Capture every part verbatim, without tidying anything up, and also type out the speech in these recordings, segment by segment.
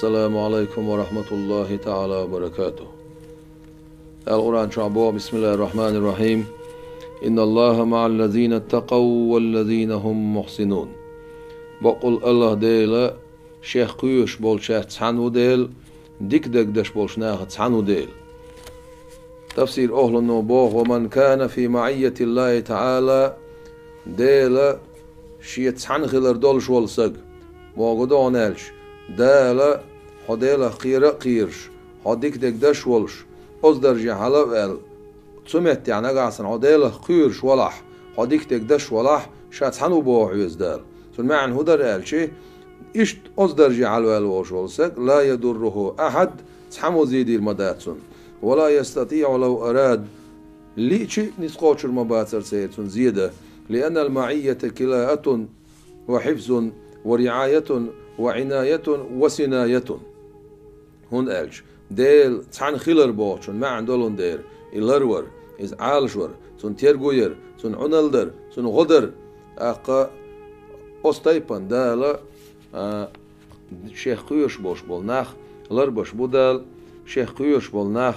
السلام عليكم ورحمة الله تعالى وبركاته. Дала Къуръан чу боху: بسم الله الرحمن الرحيم. إن الله مع الذين اتقوا والذين هم محسنون. Бакъволу АллахӀ Дела Шех кхоьруш болчаьрца цхьаьна ву Дела, дика дагадеш болчу нахаца цхьаьна ву Дела. Тафсир охлуно боху: ومن كان في معية الله تعالى, Дела Шен цхьаьна хилар долуш волу саг, могу догӀун аьлча, Дала хьо Делах кхера а кхоьруш, хьо дика дагадеш волуш, оцу дарже хьала а ваьлла, цу меттехь нагахь санна хьо Делах кхоьруш валахь, хьо дика дагадеш валахь, ша цхьаьна ву боху хьоьца Дала. Цуьнан маьӀна хӀун дара аьлча, иштта оцу дарже хьалаваьлла волуш волу саг, لا يضره أحد, цхьаммо зен дийр ма дац цунна. ولا يستطيع لو أراد, лиъча а ницкъ кхочур ма бацара церан цунна зен дан. لأن المعية كلاءة وحفظ ورعاية وعناية وسناية. ХӀунда аьлча Дела цхьаьна хилар бохучун маьӀна долун дера, и ларвар, иза Ӏалашвар, цунна терго яр, цунна Ӏуналла дар, цунна гӀо дар. ТӀаккха оцу тайпана Дала, а, Шех кхоьруш болуш болу нах ларбеш бу Дала, Шех кхоьруш болу нах,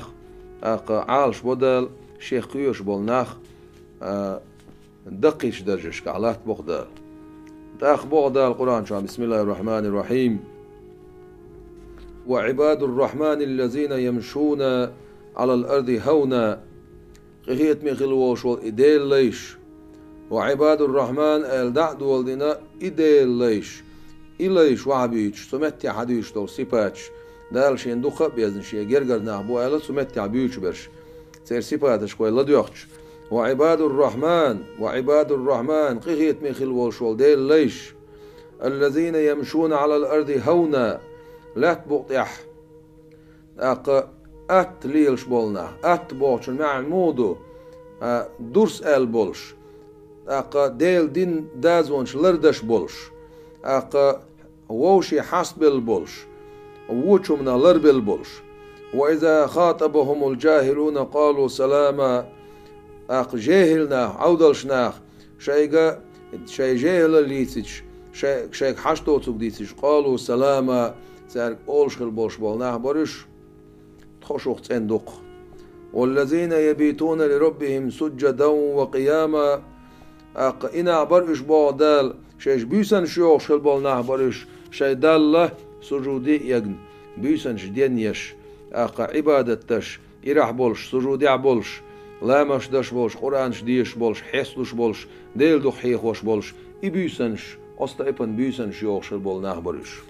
тӀаккха Ӏалашбо Дала, Шех кхоьруш болу нах, а, даккхийчу даржашкахь латтабо-кх Дала. ТӀаккха боху Дала Къуръан чохь: بسم الله الرحمن الرحيم. وعباد الرحمن الذين يمشون على الأرض هونا. Къинхетаме хилла волуш волу и Делан лайш. وعباد الرحمن аьлла дӀа а доладина и Делан лайш. И лайш вахьа буьйцуш, цу меттехь хьадуьйцуш долу сипаташ. Дала Шена дукха а безна, Шен гергара нах бу аьлла, цу меттехь буьйцуш берш. Церан сипаташка вай ладоьгӀча. وعباد الرحمن، وعباد الرحمن, къинхетаме хилла волуш волу Делан лайш. الذين يمشون على الأرض هونا, лаьтта букъа тӀехь, тӀаккха атта лелаш болу нах. Атта бохучун маьӀна муха ду? А, дурс аьлла болуш. ТӀаккха Делан дин дозанаш лардеш болуш. ТӀаккха вовшийн хьастабелла болуш, вочу хӀуманах ларбелла болуш. وإذا خاطبهم الجاهلون قالوا سلاما. ТӀаккха жехӀил нах, Ӏовдалш нах, шайга, шайн жехӀилалла лийцича, шай-, шайга хьашт доцург дийцича, قالوا سلاما, цаьрга олуш хилла болуш болу нах бара уьш. Тхо шух цӀена ду-кх. والذين يبيتون لربهم سجدا وقياما. ТӀаккха и нах бара уьш боху Дала, шайша буьйсанаш йохуш хилла болу нах бара уьш, шайн Далла сужуде а егна, буьйсанаш денъеш, тӀаккха Ӏибадат деш, ирахь болуш, сужудехь болуш, ламазаш деш болуш, Къуръанаш дешаш болуш, хьесталуш болуш, Делан дукха хьехош болуш, и буьйсанаш, оцу тайпана буьйсанаш йохуш хилла болу нах бара уьш.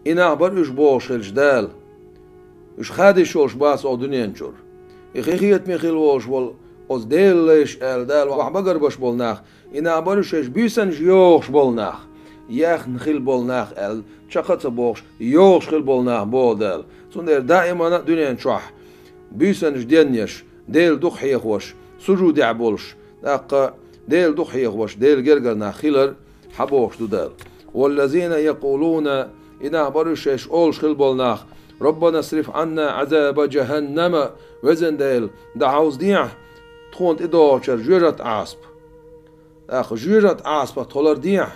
И нах бара уьш бохуш хилча Дала, уьш хадийш йолуш бац оха дуьнен чуьра. И къинхетаме хилла волуш волу оцу Делан лайш аьлла Дала вахьа багарбеш болу нах, и нах бара уьш шайша буьйсанаш йохуш болу нах, яхна хилла болу нах аьлла, чекх а ца бохуш, йохуш хилла болу нах боху Дала. Цундела даимана а дуьнен чохь буьйсанаш денъеш, Делан дукха хьехош, сужудехь болуш, тӀаккха Делан дукха хьехош, Делан гергара нах хилар хьабохуш ду Дала. والذين يقولون, и нах бара уьш шайша олуш хилла болу нах: ربنا اصرف عنا عذاب جهنم, везан Дела, дӀахьовзадехьа тхуна тӀедогӀучара жоьжахатин Ӏазап. ТӀаккха жоьжахатин Ӏазапах тхо лардехьа.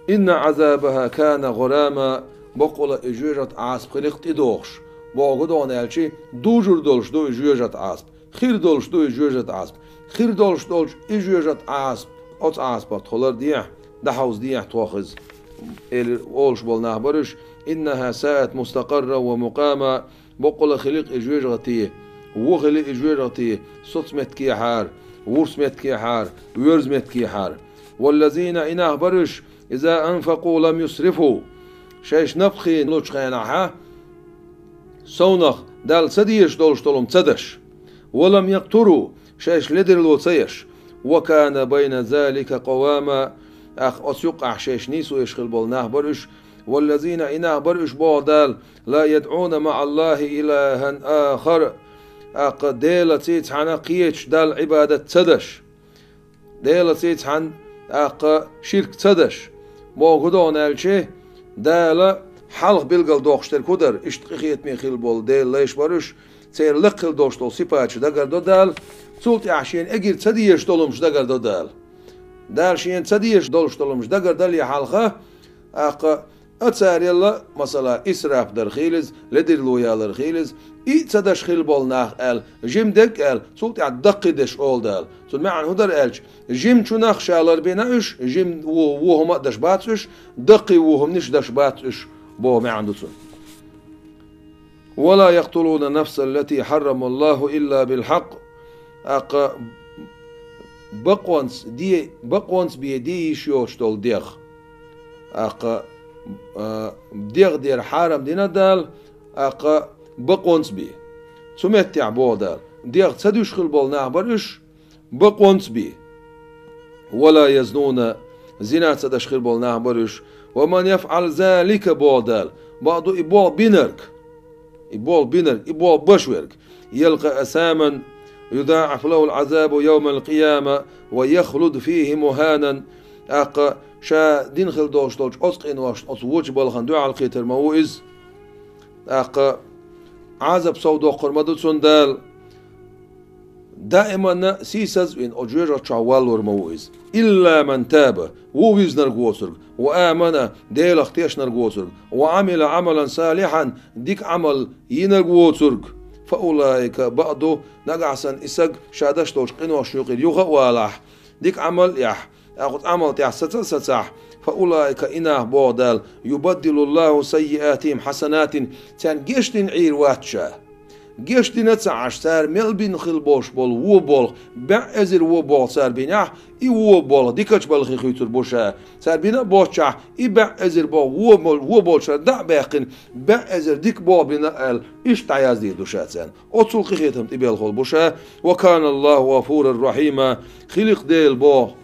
إن عذابها كان غراما, баккъала и жоьжахатин Ӏазап хилира-кх тӀедогӀуш. Боху гу догӀун аьлча, дужур долуш ду и жоьжахатин Ӏазап. Хир долуш ду и жоьжахатин Ӏазап. Хир долуш долчу и жоьжахатин Ӏазап, оцу Ӏазапах тхо лардехьа, дӀахьовзадехьа тхох иза, элира олуш болу нах бара уьш: إنها ساءت مستقرا ومقاما, баккъала хили-кх и жоьжахати, вон хили и жоьжахати, соцу меттигехьара, вурс меттигехьара, воьрзу меттигехьара. والذين, и нах бара уьш, إذا أنفقوا لم يسرفوا, шайша напха хиъна лучу хенахьа, совнах Далла ца дезаш долуш долу хӀума ца деш, ولم يقتروا, шайша ледарло ца еш, وكان بين ذلك قواما, тӀаккха оцу юккъехь шайша нийсо еш хилла болу нах бара уьш. والذين, и нах бара уьш боху Дала, لا يدعون مع الله إلها آخر, тӀаккха Делаций цхьаьна кхечу Далла Ӏибадат ца деш. Делаций цхьаьна тӀаккха ширк ца деш. Боху гу догӀун аьлча, Дала хьалха билгал доккхуш дерг хӀун дара, иштта къинхетаме хилла болу Делан лайш бара уьш, церан лакхахь долуш долу сипаташ дагардо Дала, цул тӀаьхьа шена эгира ца дезаш долу хӀумаш дагардо Дала. Дала шена ца дезаш долуш долу хӀумаш дагардале хьалха, тӀаккха А царел, масала, исраф дар хилиза, ледарло ялар хилиза, и ца даш хила бола нах аьлла, жима дерг аьлла, цул тӀаьхьа даккхий деш ола Дала. Цун маьӀна хӀун дара аьлча, жимачунах ша ларбина уьш, жима во, во хӀума а даш бац уьш, даккхий во хӀуманаш даш бац уьш, боху маьӀна ду цун. ولا يقتلون النفس التي حرم الله إلا بالحق. ТӀаккха бакъонца де, бакъонца бе де йиш йоцуш долу дегӀ. ТӀаккха, а, дегӀ дера хьарам дина Дала, тӀаккха бакъонца бе. Цу меттехь боху Дала, дегӀ ца дуьйш хила болу нах бара уьш, бакъонца бе. ولا يزنون, зина ца даш хир болу нах бара уьш. ومن يفعل ذلك, боху Дала, бакъду и болх бинарг, и болх бинарг, и болх баш верг, يلق أثاما يضاعف له العذاب يوم القيامة ويخلد فيه مهانا. ТӀаккха ша дина хила долуш долчу оцу къиношна, оцу вочу балхана дуьхьал кхетар ма ву иза. ТӀаккха Ӏазап сов доккхур ма ду цунна Дала. Даиманна сийсаз а вина, оцу жоьжахати чохь валлор ма ву иза. إلا من تاب, ву вирзинарг воцург, وآمن, Делах тешнарг воцург, وعمل عملا صالحا, дика Ӏамал йинарг воцург, فأولئك, бакъду, нагахь санна и саг ша даш долчу къиношна юкъара юха а валахь, дика Ӏамал а яхь, тӀаккха оцу Ӏамал тӀехь саца а сацахь, فأولئك, и нах боху Дала, يبدل الله سيئاتهم حسنات, царна гечдина Ӏийр вац ша. Гечдина ца Ӏаш, цара мел бина хила болуш болу вон болх, бӀе эзар вон болх цара бинехь, и вон болх дикачу балхе хуьйцур бу ша. Цара бина а боццушехь, и бӀе эзар болх вон бол-, вон болчара дӀа а баьккхина, бӀе эзар дика болх бина аьлла, иштта дӀаяздийр ду ша царна. Оццул къинхетам тӀебелхалла бу ша. وكان الله غفورا رحيما. Хилира Дела боху,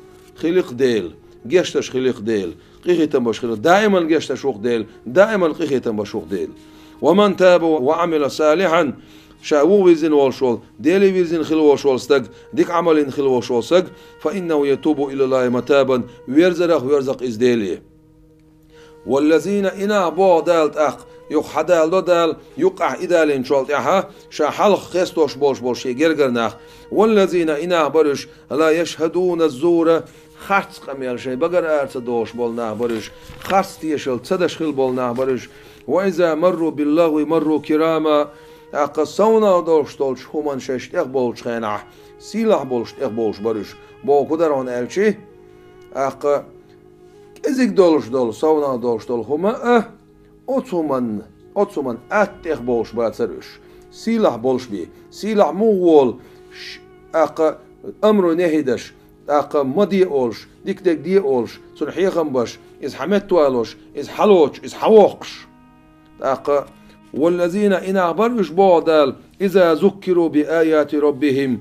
хилира Дела, гечдеш хилира Дела, къинхетам беш хилира, даиман гечдеш ву-кх Дела, даиман къинхетам беш ву-кх Дела. ومن تاب وعمل صالحا, ша ву вирзина волуш волу, Деле вирзина хила волуш волу стаг, дика Ӏамал йина хила волуш волу стаг, فإنه يتوب إلى الله متابا, верзарх верза-кх иза Деле. والذين, и нах боху Дала тӀаккха, юха хьадалдо Дала, юккъехь и далийначул тӀаьхьа, ша хьалха хестош болуш болу шен гергара нах. والذين, и нах бара уьш, لا يشهدون الزور, харц къамел шайн багара ара ца дохуш болу нах бара уьш, харц тешал ца даш хила болу нах бара уьш. وإذا مروا باللغو مروا كراما, тӀаккха совнах долуш долчу хӀуманна шаьш тӀехбовлучу хенахь, сийлахь болуш тӀехбовлуш бара уьш. Боху хӀун дара хьуна аьлчи, тӀаккха кӀезиг долуш долу, совнах долуш долу хӀума а, оцу хӀуманна, оцу хӀуманна атта тӀехбовлуш бацара уьш. Сийлахь болуш бен, сийлахь муха волу, ш-, тӀаккха амру нехӀи даш, тӀаккха ма де олуш, дика дерг де олуш, цунна хьехам беш, иза хьаметтавалош, иза хьалоцуш, иза хьавоккхуш. ТӀаккха, والذين, и нах бара уьш боху Дала, إذا ذكروا بآيات ربهم,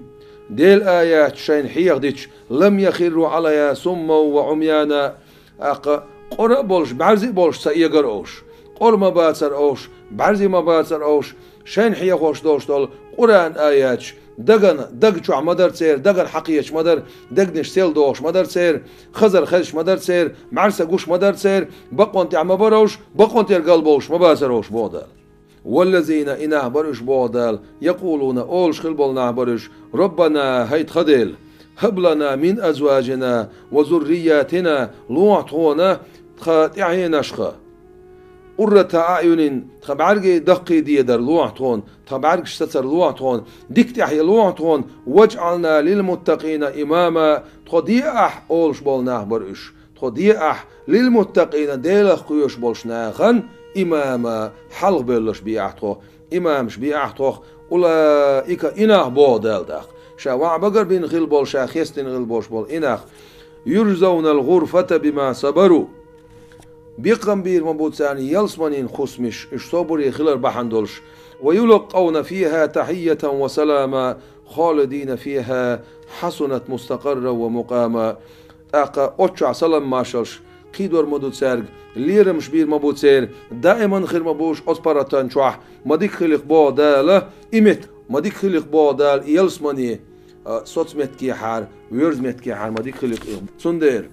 Делан аяташ шайна хьехадича, لم يخروا عليها صما وعميانا, тӀаккха къора а болуш, бӀаьрзе а болуш ца эгара уьш. Къора ма бацара уьш, бӀаьрзе ма бацара уьш, шайна хьехош долуш долу Къуръан аяташ дагана, даг чохь ма дара церан, дагана хьакхеташ ма дара, дегнаш сел дохуш ма дара церан, хазар хезаш ма дара церан, маьрса гуш ма дара церан, бакъонан тӀехь ма бара уьш, бакъонан тӀера галбовлуш ма бацара уьш боху Дала. والذين, и нах бара уьш боху Дала, يقولون, олуш хила болу нах бара уьш, ربنا, хӀай тхан Дела, هب لنا من أزواجنا وذرياتنا, лохьа тхуна тхан тӀаьхьенашха, قرة أعين, тхан бӀаьргий даккхий дедар лохьа тхуна, тхан бӀаьргаш сацар лохьа тхуна, дика тӀаьхье лохьа тхуна, واجعلنا للمتقين إماما, тхо де ахь олуш болу нах бара уьш. Тхо де ахь, للمتقين, Делах кхоьруш болчу нахана, إماما, хьалхабевлларш бе ахь тхо, имамаш бе ахь тхох, أولئك, и нах боху Дала тӀаккха. Ша ваӀда багарбина хила болу, ша хестина хила болуш болу и нах. يجزون الغرفة بما صبروا. Бекхам бийр ма бу царна ялсаманин хӀусамаш, уьш собаре хилар бахьана долуш. ويلقون فيها تحية وسلاما خالدين فيها حسنت مستقرا ومقاما. ТӀаккха оццу чохь салам-маршаллаш кхийдор ма ду цаьрга, лерамаш бийр ма бу церан, даиман хир ма бу уьш оцу паргӀатан чохь, ма дика хили-кх боху Дала и меттиг, ма дика хили-кх боху Дала и ялсамане, а, соцу меттигехьара, воьрзу меттигехьара ма дика хили-кх и. Цундела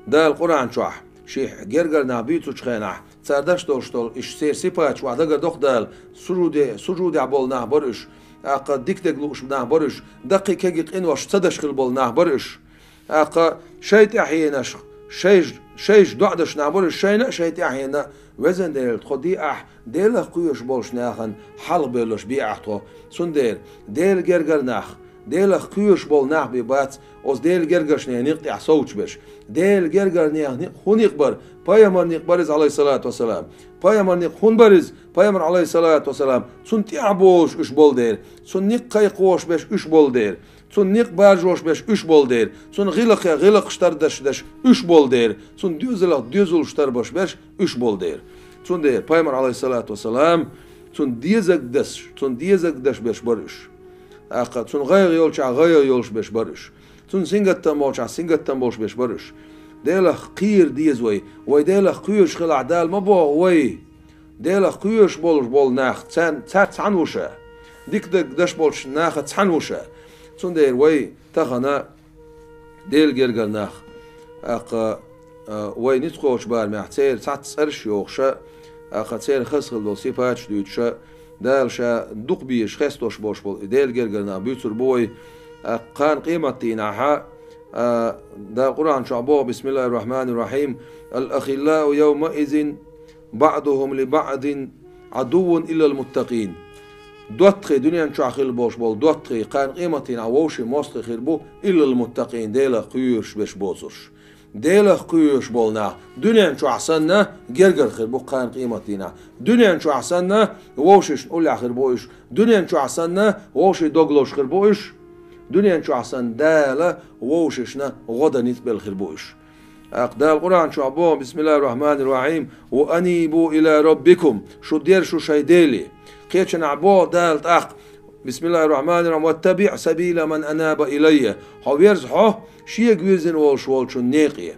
Дала Къуръан чохь шен гергара нах буьйцучу хенахь, цара даш долуш долу, уьш церан сипаташ ваха дагар доху Дала, сужуде, сужудехь болу нах бара уьш, тӀаккха дика дерг лууш нах бара уьш, даккхий кегий къинош ца даш хила болу нах бара уьш. ТӀаккха шайн тӀаьхьенашха, шайн, Шайша доӀа деш нах бара уьш, шайна а, шайн тӀаьхьенна а. Везан Дела, тхо дийцахь, Делах кхоьруш болчу нахана хьалха бевлларш бийцахь тхо. Цундела Делан гергара нах, Делах кхоьруш болу нах бен бац оцу Делан гергарчу нехан некъа тӀехь совцуш берш. Делан гергарчу нехан некъ хӀун некъ бара? Пайхамаран некъ бара иза, Ӏалайхиссалату вассалам. Пайхамаран некъ хӀунда бара иза? Пайхамар, Ӏалайхиссалату вассалам, цунна тӀаьхьа бовлуш уьш болу дела, цунна некъ кхайкхош берш уьш болу дела, цунна некъ баржош берш уьш болу дела, цунна гӀиллакхе гӀиллакхаш тардеш дерш уьш болу дела, цунна доьзалах доьзалш тарбеш берш уьш болу дела. Цундела Пайхамар, Ӏалайхиссалату вассалам, цунна дезаг деш, цунна дезаг деш берш бара уьш. ТӀаккха цунна гӀайгӀа йолчохь гӀайгӀа йолуш берш бара уьш. Цунна сингаттам болчохь сингаттам болуш берш бара уьш. Делах кхера деза вай. Вай Делах кхоьруш хилахь, Дала ма боху вай. Делах кхоьруш болуш болу нах, царна, царца цхьаьна ву ша. Дика дерг деш болчу нахаца цхьаьна ву ша. Цундела вай тахана Делан гергара нах, тӀаккха, а, вай ницкъ кхочу барамехь церан цхьацца цӀераш а йохуш, тӀаккха церан хаза хила долу сипаташ а дуьйцуш, Дала ша дукха безаш, хестош болуш болу и Делан гергара нах буьйцур бу вай. ТӀаккха кхана къематдийнахь, а, Дала Къуръан чохь боху: «Бисмиллахир-рахманир-рахим. Ал-ахиллау явмаизин баъдухум ли баъдин Ӏадуввун иллал муттакъин». ДоттагӀий, дуьнен чохь хила болуш болу доттагӀий, кхана къематдийнахь вовшийн мостагӀий хир бу, иллал муттакъин, Делах кхоьруш берш боцурш. Делах кхоьруш болу нах дуьнен чохь санна гергара хир бу кхана къематдийнахь. Дуьнен чохь санна вовшашна уллехь хир бу уьш. Дуьнен чохь санна вовшийн дог лозуш хир бу уьш. Дуьнен чохь санна Дала вовшашна гӀо дан ницкъ белла хир бу уьш. ТӀаккха Дала Къуръан чохь боху: «Бисмиллахир-рахманир-рахим. Ва анибу ила раббикум». Шу дерза шу шайн Деле. Кхечанхьа боху Дала тӀаккха: «Бисмиллахир-рахманир-рахим. Ваттабиъ сабила ман анаба илайя». Хьо верза хьо Шега вирзина волуш волчун некъе.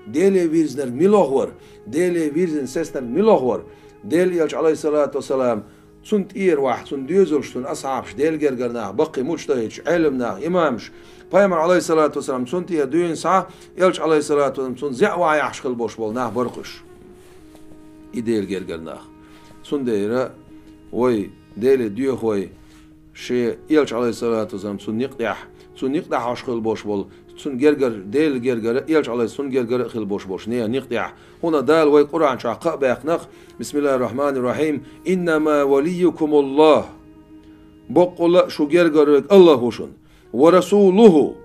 Деле вирзинарг мила вара? Деле вирзина сецнарг мила вара? Делан элча, Ӏалайхиссалату вассалам, цунна тӀера вахь, цунна доьзалш, цунна асхьабаш, Делан гергара нах, баккхий муджтахӀидаш, Ӏеламнах, имамаш, Пайхамар, Ӏалайхиссалату вассалам, цунна тӀера дуьйна схьа, элча, Ӏалайхиссалату вассалам, цунна зӀе вахь яхьаш хила болуш болу нах бара-кх уьш. И Делан гергара нах. Цундела вай Деле доьху вай, шен элча, Ӏалайхиссалату вассалам, цунна некъ тӀехь, цунна некъ тӀехь хьош хила болуш болу, цунна гергара, Делан гергара, элча, Ӏалайхи-, цунна гергара а хила болуш болуш нехан некъ тӀехь. ХӀунда Дала вай Къуръан чохь кхаъ баьккхина-кх: «Бисмиллахир-рахманир-рахим. Иннама валиййукумуллах». Боккъалла а шу гергара верг АллахӀ ву шуна. «Ва расулуху»,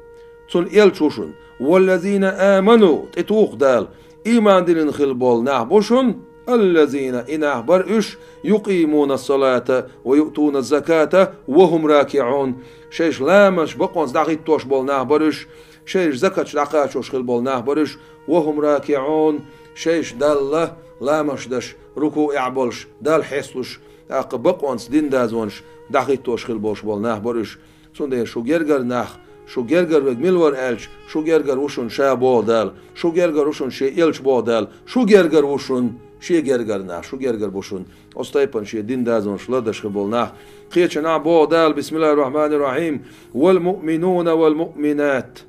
цуьнан элча ву шуна. «Валлазина аману», тӀетуху Дала, иман диллина хила болу нах бу шуна, «аллазина», и нах бара уьш, «юкъимуна ссалата ва юътуна ззаката ва хӀум ракиӀун». Шайша ламазаш бакъонца дӀахӀиттош болу нах бара уьш, шайша закаташ дӀакхачош хила болу нах бара уьш, «ва хӀум ракиӀун», шайша Далла ламазаш деш, рукуӀехь болуш, Далла хьесталуш, тӀаккха бакъонца дин дазонаш дӀахӀиттош хила болуш болу нах бара уьш. Цундела шу гергара нах, шу гергара верг мила вара аьлча, шу гергара ву шуна ша боху Дала, шу гергара ву шуна шен элча боху Дала, шу гергара ву шуна шен гергара нах, шу гергара бу шуна. Оцу тайпана шен дин дазонаш лардеш хир болу нах. Кхечанхьа боху Дала: «Бисмиллахир-рахманир-рахим. Вал муъминуна вал муъминат.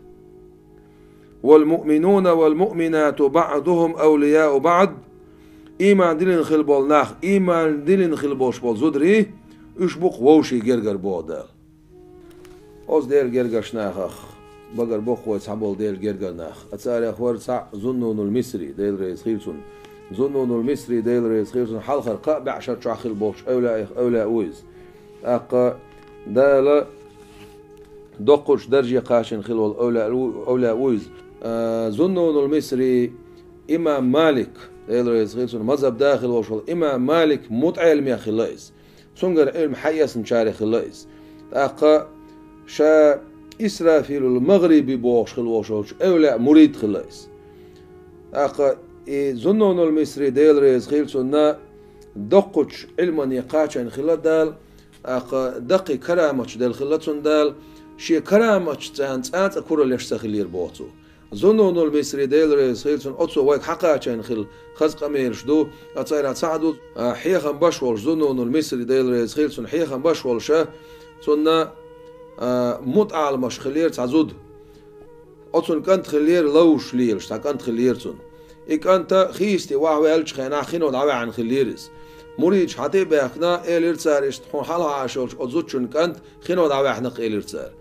Вал муъминуна вал муъминату баъдухум авлияу баъд». Иман диллина хила болу нах, иман диллина хила болуш болу зударий, уьш бу-кх вовшийн гергара боху Дала. Оцу Делан гергарчу нахах багара боккхуш цхьаболу Делан гергара нах. Царех вара цхьаъ Зуннунул Мисри, Дела реза хила цунна. Зуннунул Мисри, Дела реза хила цунна, хьалхара кхаа бӀешарчохь хила болчу эвлаех эвлаъ ву иза. ТӀаккха Дала доккхачу дарже кхачийна хила волу эвлаъ ву, эвлаъ ву иза. А, Зуннунул Мисри имам Малик, Дела реза хила цунна, мазхӀаб да хила волуш волу имам Малик мутаӀеллимех хилла иза. Цуьнгара Ӏилма хьаэцначарех хилла иза. ТӀаккха ша Исрафилул МагӀриби бохуш хила волуш волчу эвлаъ мурид хилла иза. ТӀаккха и Зуннунул Мисри, Дела реза хила цунна, доккхачу Ӏилмане кхачийна хилла Дала, тӀаккха даккхий караматаш делла хилла цунна Дала, шен караматашца цӀа-, цӀа куралла еш ца хиллера боху цо. Зуннунул Мисри, Дела реза хила цунна, оцо вайга хьакхачийна хилла хаза къамелаш ду, а царах цхьаъ ду, а, хьехам беш волуш, Зуннунул Мисри, Дела реза хила цунна, хьехам беш волуша, цунна, а, мутаӀаламаш хиллера цхьа зуда. Оцунна кӀант хиллера, ловзуш лелаш цхьа кӀант хиллера цунна. И кӀант хийсте охьаваьллачу хенахь хино дӀаваьхьна хиллера иза. Муридаш хьа тӀе а баьхкина, элира цара иштта: «Хьуна хьалха Ӏаш йолчу оцу зудчун кӀант хино дӀаваьхьна-кх», — элира цара.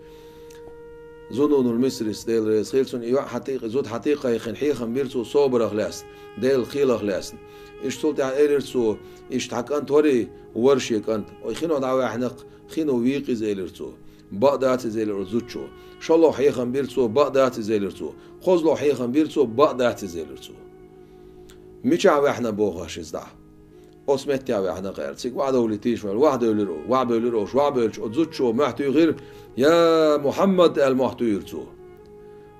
Зуннунул Мисрис, Дела реза хилва цунна, и йоӀ хьатӀе-, зуда хьатӀекхайкхина хьехам бира цо собарах лаьцна, Делах кхелах лаьцна. Иштта цул тӀаьхьа элира цо, иштта хьан кӀант варий, вара шен кӀант. Ой, хино дӀаваьхьнакх, хино вийкъа иза, элира цо. Бакъ дац иза, элира оцу зудчо. ШолгӀа хьехам бира цо, бакъ дац иза, элира цо. КхозлагӀа хьехам бира цо, бакъ дац иза, элира цо. Мичахь ваьхьна боху аш иза дӀа? Оцу меттехь ваьхьна-кх аьлла. Цига вахьа довлийтийша ваьлла, вахьа девлира, вахьа бевлира уьш, вахьа бевлча оцу зудчо моьттуьйтира, «Я Мухьаммад», аьлла моьттуьйтира цо.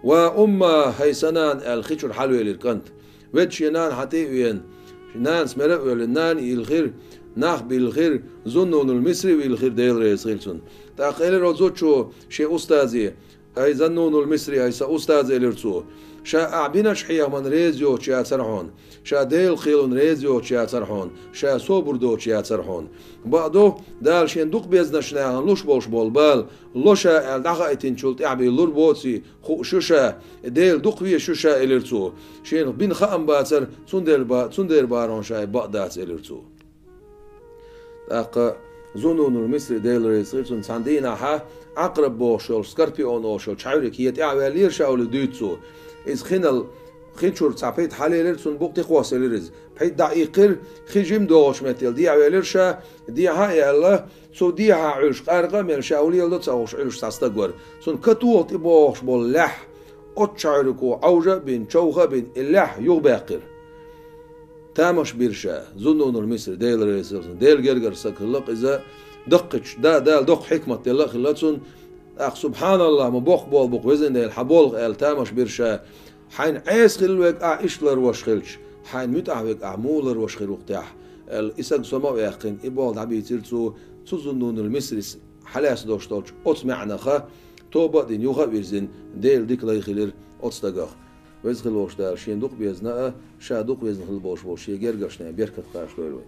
«Ва умма, хӀай сан нана», аьлла хи чуьра хьалавелира кӀант. Ведда шен нана хьан тӀе а веана, нанас мара а воьллина, нана а йилхира, нах а биллхира, Зуннунул Мисри а виллхира, Дела реза хилва цунна. ТӀаккха элира оцу зудчо шен устазе, «ХӀай Зуннунул Мисри, хӀай сан устаз», элира цо, «ша ахь биначу хьехамна реза йоцуш яцара хьуна, ша Делах кхелана реза йоцуш яцара хьуна, ша собар доцуш яцара хьуна. Бакъду, Дала шен дукха безначу нахана луш болуш болу бала ло ша аьлла дӀахаийтинчул тӀаьхьа бен лур боций хууш ю ша, Дела дукха везаш ю ша», элира цо. Шена бина хаам бацара, цундела ба-, цундела бахьана ша и бакъ дац, элира цо. ТӀаккха Зуннунул Мисри, Дела реза хилва цунна, цхьана дийнахьа Ӏакъраб бохуш йолу, скорпион олуш йолу чхьаьвриг хӀетта тӀаьхьаваьллера ша олий дуьйцу цо. Иза хинал хи чуьра цхьа пхийтта хьалаелира, цунна букъ тӀе кхосса елира иза. Пхийтта дӀа а иккхира, хи жима догӀучу меттел дехьаваьллира ша, дехьа а яьлла, цу дехьа Ӏуьллуш къаркъа а мел ша хӀун леладо ца хууш Ӏуьллуш цхьа стаг вара. Цунна катоха тӀе богӀуш болу лаьхьа оцу чхьаьвриго Ӏовжа а бина, човха а бина, и лаьхьа юхабаьккхира. Тамаш бира ша, Зуннунул Мисри, Дела реза хилва цунна, Делан гергара стаг хилла-кх иза, даккхийчу, да, Дала доккха хьикмат делла а хилла цунна. ТӀаккха, субхьаналлахӀ, ма боккха болу бу-кх, везан Дела, хьан болх аьлла тамаш бира ша. Хьайна Ӏеса хилла верг ахь иштта ларвеш хилча, хьайна муьтӀахь верг ахь муха ларвеш хир ву-кх тӀехь, аьлла, и стаг сов ма ваьккхина, и болх дӀабийцира цо, цу Зуннунул Мисрис хьалаьцна долуш долчу оцу маьӀнаха, тоба а дина, юха а вирзина, Делан дика лай хилира оцу стагах. Веза хилла волчу Дала шена дукха безна а, ша дукха везна хилла болуш болу шен гергарчу нахана беркат кхачадойла вай.